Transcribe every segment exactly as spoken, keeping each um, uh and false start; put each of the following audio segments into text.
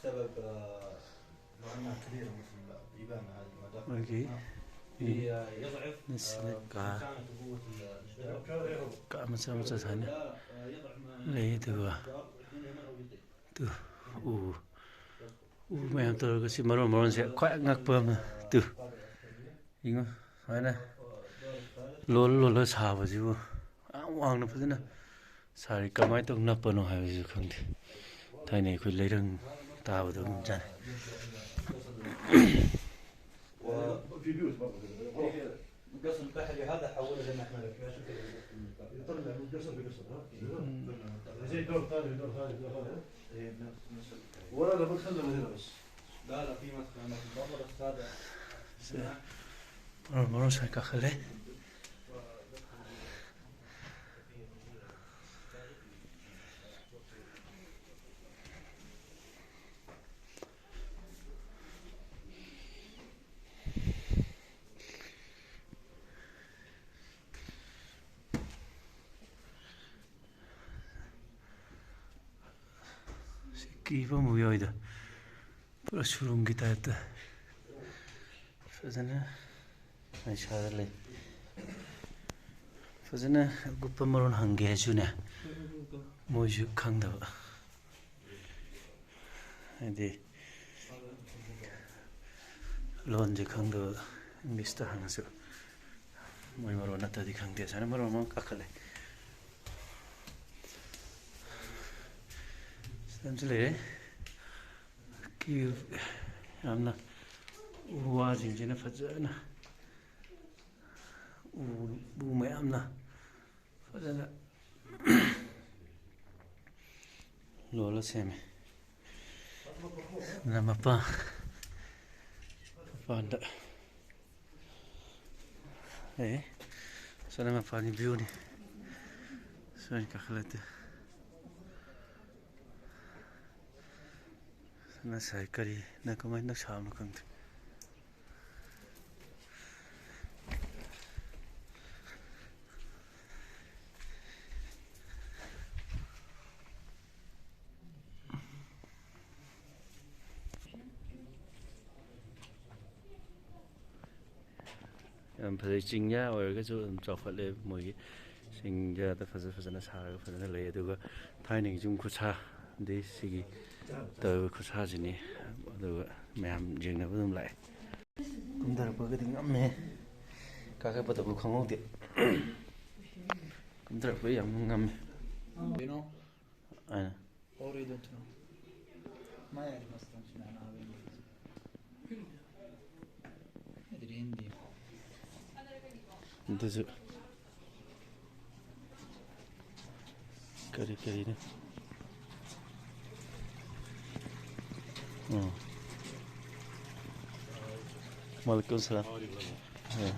سبب، آه، لو أنها كبيرة مثل الإبانة هذه، ما دخلت ꯃꯣꯏꯒꯤ ꯃꯤ ꯌꯥꯝꯅ ꯁꯤꯅ ꯀꯥ, ꯀꯥ ꯃꯆꯥ ꯃꯆꯥ ꯁꯥꯅ ꯂꯩ꯫ ꯑꯗꯨꯒ ꯇꯨ, ꯎ, ꯎ ꯃꯌꯥꯝ ꯇꯧꯔꯒ ꯁꯤ ꯃꯔꯣꯟ ꯃꯔꯣꯟꯁꯦ ꯈ꯭ꯋꯥꯏ ꯑꯉꯛꯄ ꯑꯃ꯫ ꯇꯨ, ꯌꯦꯡꯉꯣ, ꯁꯨꯃꯥꯏꯅ ꯂꯣꯜ ꯂꯣꯜꯂ ꯁꯥꯕꯁꯤꯕꯨ ꯌꯥꯝ ꯋꯥꯡꯅ ꯐꯖꯅ ꯁꯥꯔꯤ꯫ ꯀꯃꯥꯏꯅ ꯇꯧ ꯅꯞꯄꯅꯣ ꯍꯥꯏꯕꯁꯤꯁꯨ ꯈꯪꯗꯦ꯫ ꯊꯥꯏꯅ ꯑꯩꯈꯣꯏ ꯂꯩꯔꯪ ꯇꯥꯕꯗꯣ ꯑꯗꯨꯝ ꯆꯥꯅꯩ꯫ وفي بيوت برضه كده. القصر البحري هذا حوله لنا احنا للكاش وكذا. يطلع من قصر لقصر، ها؟ زي دور ثاني، دور ثاني، دور ثاني. إيه، نفس، نفس الحكاية. ولا لا، بنخلي من هنا بس. لا، لا، في مدخل، مدخل برا، بس هذا ꯃꯔꯣꯟ ꯃꯔꯣꯟ ꯁ꯭ꯋꯥꯏ ꯀꯥꯈꯠꯂꯦ꯫ ꯁꯤ ꯀꯤꯕ ꯑꯃꯨꯛ ꯌꯥꯎꯏꯗ꯫ ꯄꯨꯔꯥ ꯁꯨꯔꯨꯡꯒꯤ ꯇꯥꯏꯞꯇ ꯐꯖꯅ ꯅꯩꯁꯥꯔ ꯂꯩ꯫ ꯐꯖꯅ ꯑꯀꯨꯞꯄ ꯃꯔꯣꯟ ꯍꯪꯒꯦ ꯍꯥꯏꯁꯨꯅꯦ, ꯃꯣꯏꯁꯨ ꯈꯪꯗꯕ꯫ ꯍꯥꯏꯗꯤ ꯂꯣꯟꯁꯦ ꯈꯪꯗꯕ, ꯏꯪꯂꯤꯁꯇ ꯍꯪꯉꯁꯨ ꯃꯣꯏ ꯃꯔꯣꯟ ꯅꯠꯇ꯭ꯔꯗꯤ ꯈꯪꯗꯦ꯫ ꯁꯨꯃꯥꯏꯅ ꯃꯔꯣꯟ ꯑꯃ ꯀꯥꯈꯠꯂꯦ꯫ ꯁꯤꯗ ꯑꯃꯁꯨ ꯂꯩꯔꯦ꯫ ꯀꯤ-, ꯌꯥꯝꯅ ꯎ ꯋꯥꯁꯤꯡꯁꯤꯅ ꯐꯖꯅ, ꯎ, ꯎ ꯃꯌꯥꯝꯅ ꯐꯖꯅ ꯂꯣꯜꯂ ꯁꯦꯝꯃꯦ꯫ ꯑꯗꯨꯅ ꯃꯄꯥ-, ꯃꯄꯥꯟꯗ ꯑꯦ, ꯁꯣꯝꯗ ꯃꯄꯥꯟꯒꯤ ꯚ꯭ꯌꯨꯅꯤ꯫ ꯁꯣꯝꯗ ꯀꯥꯈꯠꯂꯛꯇꯦ꯫ ꯉꯁꯥꯏ ꯀꯔꯤꯅ ꯀꯃꯥꯏꯅ ꯁꯥꯕꯅꯣ ꯈꯪꯗꯦ꯫ ꯌꯥꯝ ꯐꯖꯩ꯫ ꯆꯤꯡꯌꯥ ꯑꯣꯏꯔꯒꯁꯨ ꯑꯗꯨꯝ ꯆꯥꯎꯈꯠꯂꯦ꯫ ꯃꯣꯏꯒꯤ ꯆꯤꯡꯌꯥꯗ ꯐꯖ ꯐꯖꯅ ꯁꯥꯔꯒ ꯐꯖꯅ ꯂꯩ꯫ ꯑꯗꯨꯒ ꯊꯥꯏꯅꯒꯤ ꯌꯨꯝ ꯈꯨꯁꯥꯗꯤ ꯁꯤꯒꯤ ꯇꯧꯔꯤꯕ ꯈꯨꯁꯥꯁꯤꯅꯤ꯫ ꯑꯗꯨꯒ ꯃꯌꯥꯝ ꯌꯦꯡꯅꯕ ꯑꯗꯨꯝ ꯂꯥꯛꯑꯦ꯫ ꯀꯨꯝꯊꯔꯛꯄꯒꯗꯤ ꯉꯝꯃꯦ꯫ ꯀꯥꯈꯠꯄꯗꯕꯨ ꯈꯪꯍꯧꯗꯦ꯫ ꯀꯨꯝꯊꯔꯛꯄ ꯌꯥꯝ ꯉꯝꯃꯦ꯫ ꯑꯩꯅ ꯑꯣꯔꯦ ꯗꯣꯟ ꯇꯨꯅꯣ꯫ ꯃꯥ ꯌꯥꯔꯤ ꯃꯁꯇꯝ ꯁꯤꯅꯥ ꯅꯥ ꯍꯥꯕꯦ ꯏꯪꯂꯤꯁ꯫ ꯍꯥꯏꯗꯤ ꯍꯤꯟꯗꯤ꯫ ꯑꯗꯨꯁꯨ ꯀꯔꯤ ꯀꯔꯤꯅꯣ? ꯎꯝ꯫ ꯋꯥꯂꯩꯀꯨꯝ ꯁꯂꯥꯝ꯫ ꯑ꯫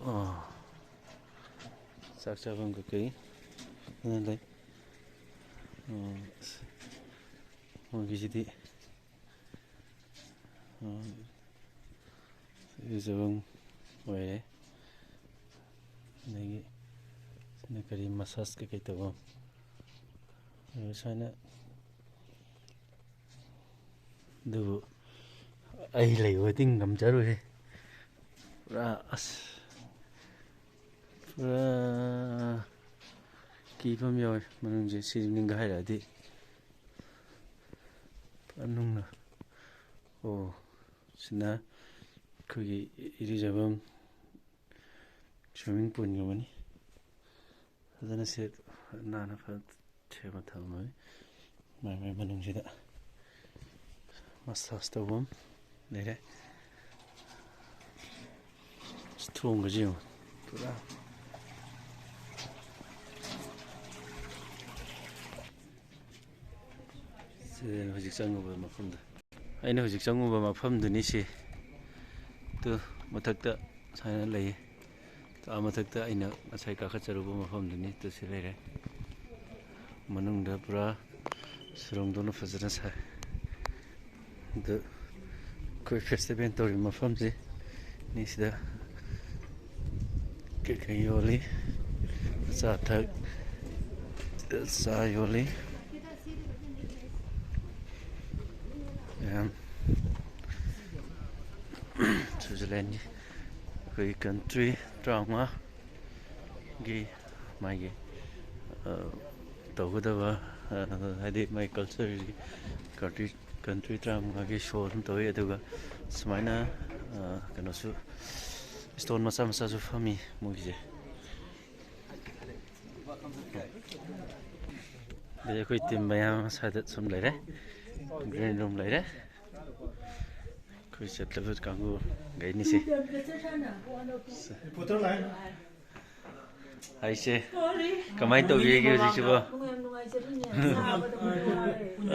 ꯑ꯫ ꯆꯥꯛ ꯆꯥꯐꯝ ꯀꯩꯀꯩ ꯐꯖꯅ ꯂꯩ꯫ ꯑ, ꯑꯁ, ꯃꯣꯏꯒꯤꯁꯤꯗꯤ ꯏꯔꯨꯖꯐꯝ ꯑꯣꯏꯔꯦ꯫ ꯑꯗꯒꯤ ꯁꯤꯅ ꯀꯔꯤ, ꯃꯁꯥꯖ ꯀꯩꯀꯩ ꯇꯧꯐꯝ꯫ ꯑꯗꯨ ꯁꯨꯃꯥꯏꯅ, ꯑꯗꯨꯕꯨ ꯑꯩ ꯂꯩꯕꯗꯤ ꯉꯝꯖꯔꯣꯏꯍꯦ꯫ ꯄꯨꯔꯥ ꯑꯁ, ꯄꯨꯔꯥ ꯀꯤꯕ ꯑꯃ ꯌꯥꯎꯋꯦ ꯃꯅꯨꯡꯁꯦ꯫ ꯁꯤ ꯅꯤꯡꯒꯥꯏꯔꯛꯑꯗꯤ ꯄꯨꯔꯥ ꯅꯨꯡꯅ꯫ ꯑꯣ, ꯁꯤꯅ ꯑꯩꯈꯣꯏꯒꯤ ꯏꯔꯨꯖꯐꯝ, swimming poolꯒꯨꯝꯕꯅꯤ꯫ ꯐꯖꯅ ꯁꯦ ꯅꯥꯟꯅ ꯐꯖꯅ ꯁꯦꯝꯃ ꯊꯝꯃꯝꯃꯤ꯫ ꯃꯥꯏ ꯃꯥꯏ ꯃꯅꯨꯡꯁꯤꯗ ꯃꯁꯥꯖ ꯇꯧꯐꯝ ꯂꯩꯔꯦ꯫ ꯑꯁ, ꯊꯣꯡꯒꯁꯦ ꯌꯦꯡꯉꯨ, ꯄꯨꯔꯥ꯫ ꯁꯤꯗ ꯍꯧꯖꯤꯛ ꯆꯪꯉꯨꯕ ꯃꯐꯝꯗꯣ꯫ ꯑꯩꯅ ꯍꯧꯖꯤꯛ ꯆꯪꯉꯨꯕ ꯃꯐꯝꯗꯨꯅꯤ ꯁꯤ꯫ ꯇꯨ ꯃꯊꯛꯇ ꯁꯨꯃꯥꯏꯅ ꯂꯩꯌꯦ꯫ ꯑꯥ ꯃꯊꯛꯇ ꯑꯩꯅ ꯉꯁꯥꯏ ꯀꯥꯈꯠꯆꯔꯨꯕ ꯃꯐꯝꯗꯨꯅꯤ꯫ ꯇꯨ ꯁꯤ ꯂꯩꯔꯦ꯫ ꯃꯅꯨꯡꯗ ꯄꯨꯔꯥ ꯁꯨꯔꯪꯗꯧꯅ ꯐꯖꯅ ꯁꯥꯏ꯫ ꯑꯗꯨ ꯑꯩꯈꯣꯏ festival ꯇꯧꯔꯤꯕ ꯃꯐꯝꯁꯤ ꯅꯤ꯫ ꯁꯤꯗ ꯀꯩꯀꯩ ꯌꯣꯜꯂꯤ, ꯑꯆꯥ ꯑꯊꯛ꯫ ꯆꯥ ꯌꯣꯜꯂꯤ꯫ ꯃꯌꯥꯝ ꯁ꯭ꯋꯤꯖꯔꯂꯦꯟꯒꯤ ꯑꯩꯈꯣꯏ ꯀꯟꯇ꯭ꯔꯤ ꯇꯔꯥꯃꯉꯥꯒꯤ ꯃꯥꯒꯤ, ꯑ, ꯇꯧꯒꯗꯕ, ꯑ, ꯍꯥꯏꯗꯤ ꯃꯥꯒꯤ ꯀꯜꯆꯔꯒꯤ ꯀꯟꯇ꯭ꯔꯤ, ꯀꯟꯇ꯭ꯔꯤ ꯇꯔꯥꯃꯉꯥꯒꯤ ꯁꯣ ꯑꯗꯨꯝ ꯇꯧꯋꯤ꯫ ꯑꯗꯨꯒ ꯁꯨꯃꯥꯏꯅ, ꯑ, ꯀꯩꯅꯣꯁꯨ, ꯁ꯭ꯇꯣꯜ ꯃꯆꯥ ꯃꯆꯥꯁꯨ ꯐꯝꯃꯤ ꯃꯣꯏꯒꯤꯁꯦ꯫ ꯑꯗꯩ ꯑꯩꯈꯣꯏ ꯇꯤꯝ ꯃꯌꯥꯝ ꯑꯃ ꯁ꯭ꯋꯥꯏꯗ ꯁꯨꯝ ꯂꯩꯔꯦ꯫ ꯒ꯭ꯔꯤꯟ ꯔꯨꯝ ꯂꯩꯔꯦ꯫ ꯑꯩꯈꯣꯏ ꯆꯠꯂꯕ ꯀꯥꯡꯕꯨ ꯒꯩꯅꯤꯁꯦ꯫ ꯍꯥꯏꯁꯦ, ꯀꯃꯥꯏꯅ ꯇꯧꯕꯤꯔꯤꯒꯦ ꯍꯧꯖꯤꯛꯁꯤꯕꯣ? ꯅꯨꯡꯉꯥꯏ-, ꯅꯨꯡꯉꯥꯏꯖꯔꯤꯅꯦ꯫ ꯆꯥꯕꯗ ꯃꯣꯏ ꯋꯥꯔꯦ꯫ ꯑ,